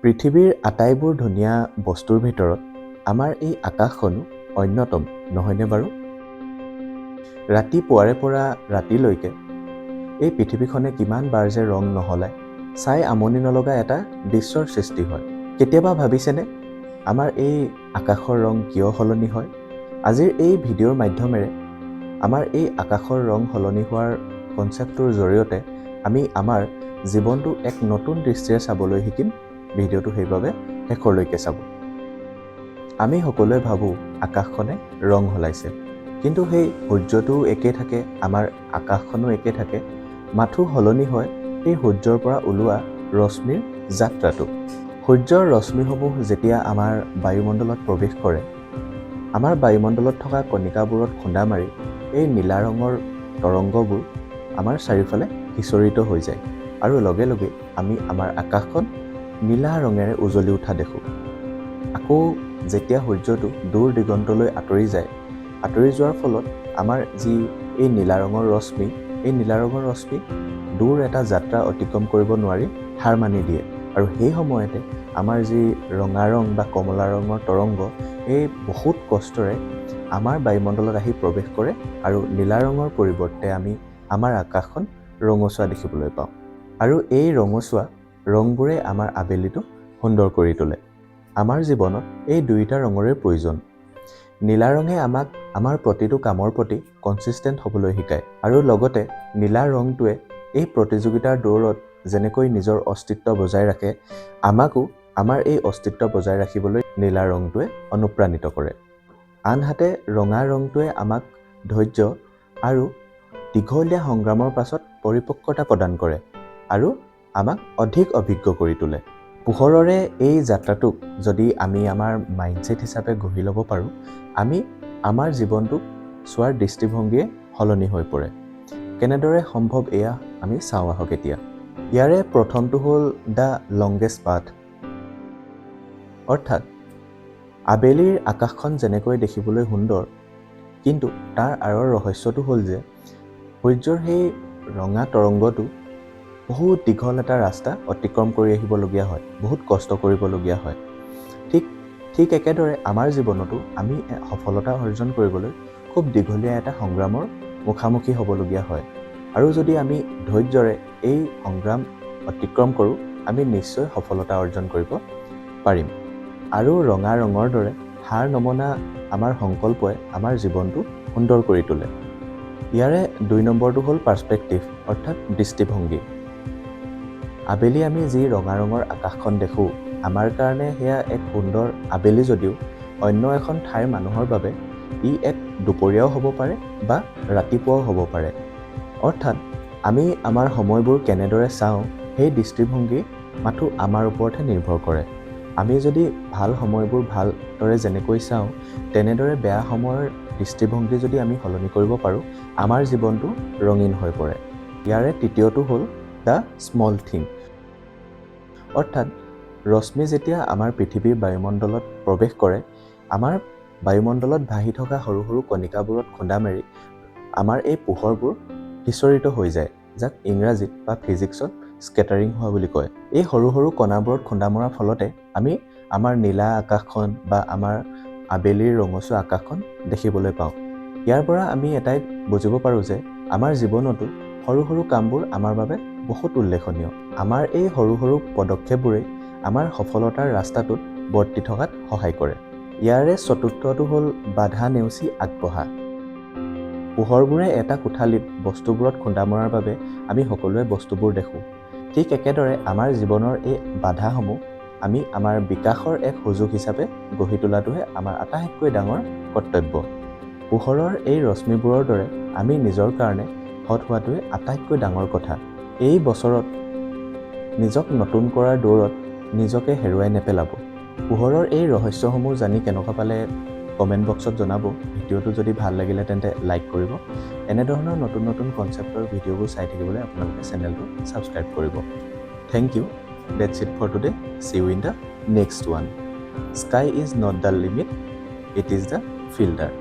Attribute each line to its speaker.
Speaker 1: পৃথিৱীৰ আটাইবোৰ ধুনীয়া বস্তুৰ ভিতৰত আমাৰ এই আকাশখনো অন্যতম, নহয়নে বাৰু? ৰাতিপুৱাৰে পৰা ৰাতিলৈকে এই পৃথিৱীখনে কিমান বাৰ যে ৰং নসলায়, চাই আমনি নলগা এটা দৃশ্যৰ সৃষ্টি হয়। কেতিয়াবা ভাবিছেনে আমাৰ এই আকাশৰ ৰং কিয় সলনি হয়? আজিৰ এই ভিডিঅ'ৰ মাধ্যমেৰে আমাৰ এই আকাশৰ ৰং সলনি হোৱাৰ কনচেপ্টটোৰ জৰিয়তে আমি আমাৰ জীৱনটো এক নতুন দৃষ্টিৰে চাবলৈ শিকিম। ভিডিঅ'টো সেইবাবে শেষলৈকে চাব। আমি সকলোৱে ভাবোঁ আকাশখনে ৰং সলাইছে, কিন্তু সেই সূৰ্যটোও একে থাকে, আমাৰ আকাশখনো একে থাকে। মাথো সলনি হয় সেই সূৰ্যৰ পৰা ওলোৱা ৰশ্মিৰ যাত্ৰাটো। সূৰ্যৰ ৰশ্মিসমূহ যেতিয়া আমাৰ বায়ুমণ্ডলত প্ৰৱেশ কৰে, আমাৰ বায়ুমণ্ডলত থকা কণিকাবোৰত খুন্দা মাৰি এই নীলা ৰঙৰ তৰংগবোৰ আমাৰ চাৰিওফালে সিঁচৰিত হৈ যায় আৰু লগে লগে আমি আমাৰ আকাশখন নীলা ৰঙেৰে উজলি উঠা দেখোঁ। আকৌ যেতিয়া সূৰ্যটো দূৰ দিগন্তলৈ আঁতৰি যায়, আঁতৰি যোৱাৰ ফলত আমাৰ যি এই নীলা ৰঙৰ ৰশ্মি, এই নীলা ৰঙৰ ৰশ্মি দূৰ এটা যাত্ৰা অতিক্ৰম কৰিব নোৱাৰি হাৰ মানি দিয়ে আৰু সেই সময়তে আমাৰ যি ৰঙা ৰং বা কমলা ৰঙৰ তৰংগ, এই বহুত কষ্টৰে আমাৰ বায়ুমণ্ডলত আহি প্ৰৱেশ কৰে আৰু নীলা ৰঙৰ পৰিৱৰ্তে আমি আমাৰ আকাশখন ৰঙচুৱা দেখিবলৈ পাওঁ। আৰু এই ৰঙচুৱা ৰংবোৰে আমাৰ আবেলিটো সুন্দৰ কৰি তোলে। আমাৰ জীৱনত এই দুয়োটা ৰঙৰে প্ৰয়োজন। নীলা ৰঙে আমাক আমাৰ প্ৰতিটো কামৰ প্ৰতি কনচিষ্টেণ্ট হ'বলৈ শিকায় আৰু লগতে নীলা ৰংটোৱে এই প্ৰতিযোগিতাৰ দৌৰত যেনেকৈ নিজৰ অস্তিত্ব বজাই ৰাখে, আমাকো আমাৰ এই অস্তিত্ব বজাই ৰাখিবলৈ নীলা ৰংটোৱে অনুপ্ৰাণিত কৰে। আনহাতে ৰঙা ৰংটোৱে আমাক ধৈৰ্য আৰু দীঘলীয়া সংগ্ৰামৰ পাছত পৰিপক্কতা প্ৰদান কৰে আৰু আমাক অধিক অভিজ্ঞ কৰি তোলে। পোহৰৰে এই যাত্ৰাটোক যদি আমি আমাৰ মাইণ্ডছেট হিচাপে গঢ়ি ল'ব পাৰোঁ, আমি আমাৰ জীৱনটোক চোৱাৰ দৃষ্টিভংগীয়ে সলনি হৈ পৰে। কেনেদৰে সম্ভৱ, এয়া আমি চাওঁ আহক এতিয়া। ইয়াৰে প্ৰথমটো হ'ল the longest path. অৰ্থাৎ আবেলিৰ আকাশখন যেনেকৈ দেখিবলৈ সুন্দৰ, কিন্তু তাৰ আঁৰৰ ৰহস্যটো হ'ল যে সূৰ্যৰ সেই ৰঙা তৰংগটো বহুত দীঘল এটা ৰাস্তা অতিক্ৰম কৰি আহিবলগীয়া হয়, বহুত কষ্ট কৰিবলগীয়া হয়। ঠিক ঠিক একেদৰে আমাৰ জীৱনতো আমি সফলতা অৰ্জন কৰিবলৈ খুব দীঘলীয়া এটা সংগ্ৰামৰ মুখামুখি হ'বলগীয়া হয় আৰু যদি আমি ধৈৰ্যৰে এই সংগ্ৰাম অতিক্ৰম কৰোঁ, আমি নিশ্চয় সফলতা অৰ্জন কৰিব পাৰিম। আৰু ৰঙা ৰঙৰ দৰে হাৰ নমনা আমাৰ সংকল্পই আমাৰ জীৱনটো সুন্দৰ কৰি তোলে। ইয়াৰে 2 নম্বৰটো হ'ল পাৰ্চপেক্টিভ, অৰ্থাৎ দৃষ্টিভংগী। আবেলি আমি যি ৰঙা ৰঙৰ আকাশখন দেখোঁ, আমাৰ কাৰণে সেয়া এক সুন্দৰ আবেলি যদিও অন্য এখন ঠাইৰ মানুহৰ বাবে ই এক দুপৰীয়াও হ'ব পাৰে বা ৰাতিপুৱাও হ'ব পাৰে। অৰ্থাৎ আমি আমাৰ সময়বোৰ কেনেদৰে চাওঁ, সেই দৃষ্টিভংগী মাথো আমাৰ ওপৰতহে নিৰ্ভৰ কৰে। আমি যদি ভাল সময়বোৰ ভালদৰে যেনেকৈ চাওঁ, তেনেদৰে বেয়া সময়ৰ দৃষ্টিভংগী যদি আমি সলনি কৰিব পাৰোঁ, আমাৰ জীৱনটো ৰঙীন হৈ পৰে। ইয়াৰে তৃতীয়টো হ'ল the small thing. অৰ্থাৎ ৰশ্মি যেতিয়া আমাৰ পৃথিৱীৰ বায়ুমণ্ডলত প্ৰৱেশ কৰে, আমাৰ বায়ুমণ্ডলত ভাহি থকা সৰু সৰু কণিকাবোৰত খুন্দা মাৰি আমাৰ এই পোহৰবোৰ সিঁচৰিত হৈ যায়, যাক ইংৰাজীত বা ফিজিক্সত স্কেটাৰিং হোৱা বুলি কয়। এই সৰু সৰু কণাবোৰত খুন্দা মৰাৰ ফলতে আমি আমাৰ নীলা আকাশখন বা আমাৰ আবেলিৰ ৰঙচুৱা আকাশখন দেখিবলৈ পাওঁ। ইয়াৰ পৰা আমি এটাই বুজিব পাৰোঁ যে আমাৰ জীৱনতো সৰু সৰু কামবোৰ আমাৰ বাবে বহুত উল্লেখনীয়। আমাৰ এই সৰু সৰু পদক্ষেপবোৰেই আমাৰ সফলতাৰ ৰাস্তাটোত বৰ্তি থকাত সহায় কৰে। ইয়াৰে চতুৰ্থটো হ'ল বাধা নেওচি আগবঢ়া। পোহৰবোৰে এটা কোঠালিত বস্তুবোৰত খুন্দা মৰাৰ বাবে আমি সকলোৱে বস্তুবোৰ দেখোঁ। ঠিক একেদৰে আমাৰ জীৱনৰ এই বাধাসমূহ আমি আমাৰ বিকাশৰ এক সুযোগ হিচাপে গঢ়ি তোলাটোহে আমাৰ আটাইতকৈ ডাঙৰ কৰ্তব্য। পোহৰৰ এই ৰশ্মিবোৰৰ দৰে আমি নিজৰ কাৰণে সৎ হোৱাটোৱে আটাইতকৈ ডাঙৰ কথা। এই বছৰত নিজক নতুন কৰাৰ দৌৰত নিজকে হেৰুৱাই নেপেলাব। পোহৰৰ এই ৰহস্যসমূহ জানি কেনেকুৱা পালে কমেণ্ট বক্সত জনাব। ভিডিঅ'টো যদি ভাল লাগিলে তেন্তে লাইক কৰিব। এনেধৰণৰ নতুন নতুন কনচেপ্টৰ ভিডিঅ'বোৰ চাই থাকিবলৈ আপোনালোকে চেনেলটো ছাবস্ক্ৰাইব কৰিব। Thank you. That's it for today. See you in the next one. Sky is not the limit, it is the filter.